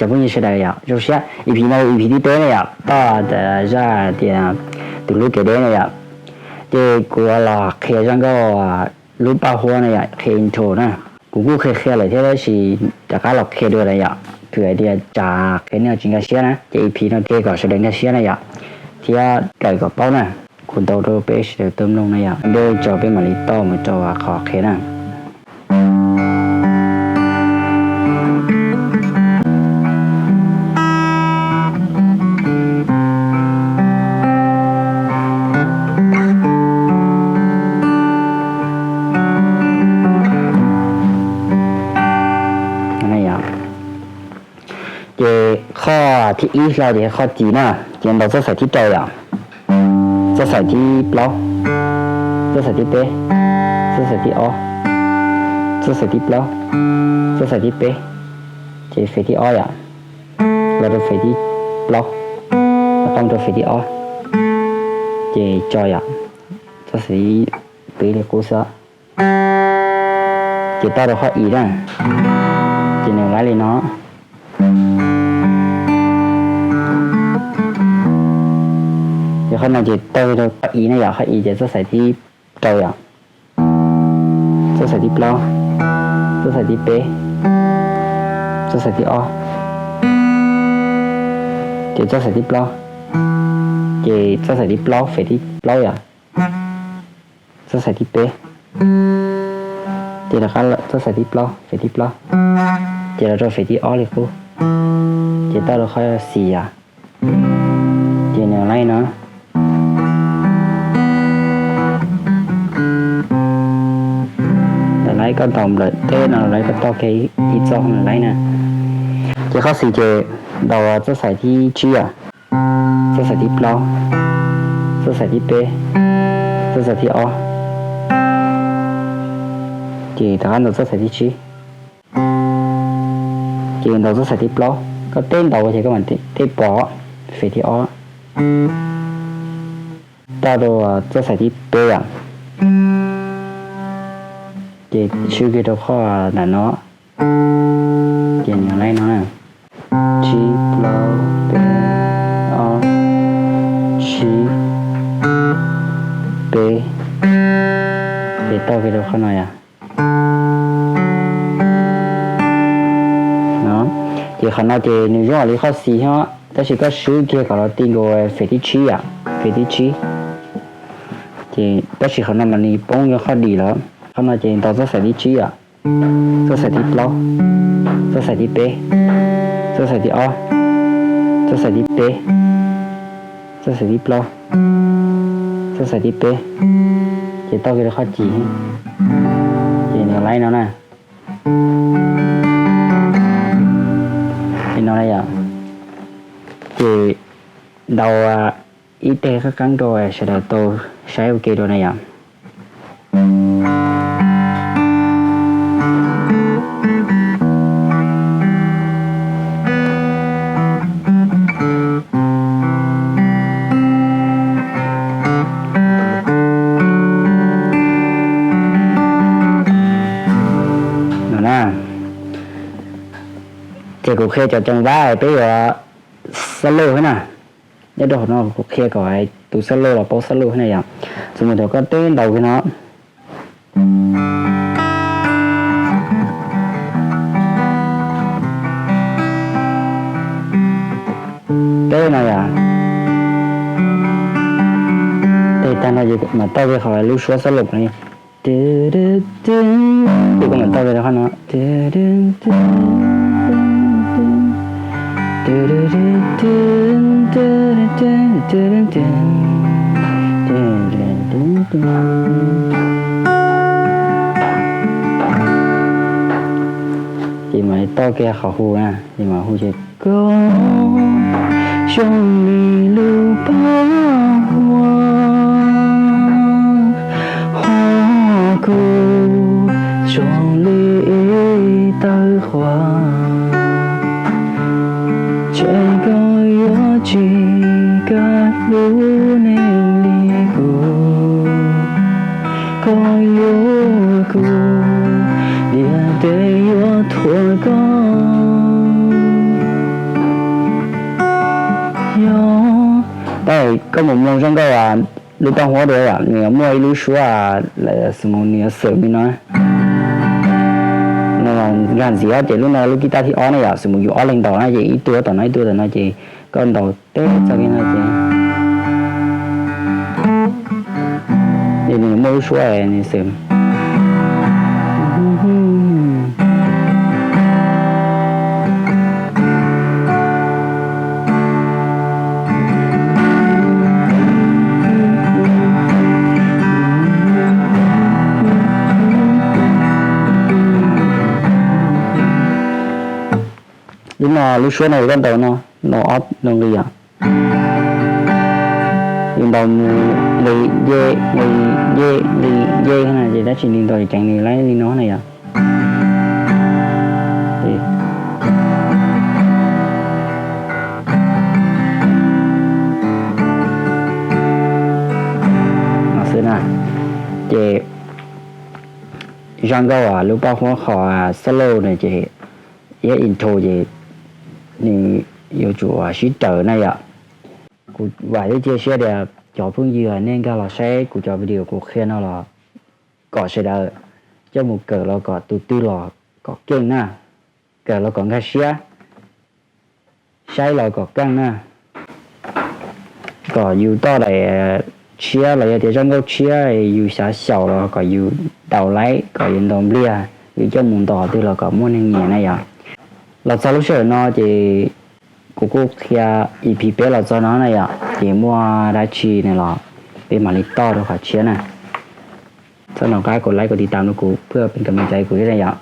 Phooj ywg sawv daws yom, zoo siab ib phim no ib phim tib teb na yom, toj zaj tias tus hlub kev deb na yom. Ces kuv los qhia zaj nkauj lub paj huab na yom, qhia intro na. Kuv kuj qhia qhia lawm thiab tab sis rov qab los qhia dua na yom, vim hais tias tsam qhia nej tsis nkag siab na, ces ib phim no qhia kom sawv daws nkag siab na yom, thiab kawm kom paub na. Kuv ntaus rau peb sawv daws tau mloog na yom, ntej tso peb mam li toj mus rau qhov qhia na. Ces qhov thib ib hlo ces qhov ci na, ces ntaus txoj xaim thib rau yom, txoj xaim thib plaub, txoj xaim thib peb, txoj xaim thib ob, txoj xaim thib plaub, txoj xaim thib peb, ces fem thib ob yom, los rau fem thib plaub, los rau fem thib ob, ces tso yom, txoj xaim thib peb li qub xwb. Ces toj rau qhov i na, ces nws laib li no. Ces qhov no ces toj rau qhov i na yom, qhov i ces txoj xaim thib rau yom, txoj xaim thib plaub, txoj xaim thib peb, txoj xaim thib ob, ces txoj xaim thib plaub, ces txoj xaim thib plaub fem thib plaub yom, txoj xaim thib peb, ces rov qab txoj xaim thib plaub fem thib plaub, ces los rau fem thib ob li qub, ces toj rau qhov xis yom, ces nws laib no. Lawv laib koj ntaus nplawm teb no lawv laib koj toj kiag ib txoj lawv laib na. Ces qhov xis ces ntaus txoj xaim thib tsib yom, txoj xaim thib plaub, txoj xaim thib peb, txoj xaim thib ob, ces rov qab ntaus txoj xaim thib tsib, ces ntaus txoj xaim thib plaub, koj teb ntaus ces koj mam teb pos fem thib ob, toj rau txoj xaim thib peb yom, ces swb kiag rau qhov nram no, ces nws laib no na, tsib plaub peb ob tsib peb, ces toj kiag rau qhov no yom. Ces qhov no ces nws zoo li qhov xis thiab, tab sis koj swb kiag kom los ti nkaus fem thib tsib yom, fem thib tsib. Ces tab sis qhov no mas nws poob rau qhov dim lawm. Qhov no ces ntaus txoj xaim thib tsib yom, txoj xaim thib plaub, txoj xaim thib peb, txoj xaim thib ob, txoj xaim thib peb, txoj xaim thib plaub, txoj xaim thib peb, ces toj kiag rau qhov ci, ces nws laib no na. Li no na yom. Ces ntaus ib teg qab qeeb rau sawv daws tau saib ua ke dua na yom. No na, ces kuv qhia cov ceev vab peb yuav xab lauj thiab na. Nyob rau hauv no kuv qhia kom tus xab lauj los paub xab lauj thiab na yom. Txuas mus thaum koj teb ntaus kiag no, teb no yom, teg tag no ces mam toj kiag qhov lub suab xab lauj no. Ces koj mam toj kiag rau qhov no. Ces mam toj kiag qhov hu na, ces mam hu ces koj zoo li lub paj huab, hos kuv zoo li ib tawb quav. Tseem koj yuav tsis kam hlub neeg li kuv, koj yuav kuv, ntiaj teb yuav thuam koj. Koj mus mloog zaj nkauj lub paj huab dua yom, nws yuav muaj ib lub suab, xws mus nws yuav xwm li no. No nkag ntxiv ces lub no lub kib tab thib ob na yom, xws mus yus ob leeg ntaus na ces ib tug tom no ib tug tom no ces koj ntaus teb txog li no ces nws muaj lub suab nws xwm. Lub no lub suab no yog koj ntaus no, ntaus ob nqis yom. Yus ntaus mus nqis nce nqis nce nqis nce na ces tab sis nws ntaus ceev nws laib li no na yom. Ces zaj nkauj lub paj huab qhov solo na ces, ib intro ces nws yuav tsum sib raws na yom. Kuv vam thiab cia siab tias cov phooj ywg nej nkag los saib kuv cov video kuv qhia no los kom sawv daws coj mus kawm los kom tus twg los kom keej na, kawm los kom nkag siab, saib los kom keej na, kom yus toj daim tshiab los yog tias zaj nkauj tshiab yus xav xyaum los kom yus daus laib kom yus ntaus npliag, yus coj mus ntaus twg los kom muaj neeg nyiam na yom. Los txog lub sij hawm no ces kuv kuj qhia EP peb los txog no na yom, ces muaj dab tsi na los peb mam li toj rau qhov tshiab na. Txhob nco qab kom like kom tiv tam rau kuv ua peb kam me cai kuv thiab na yom.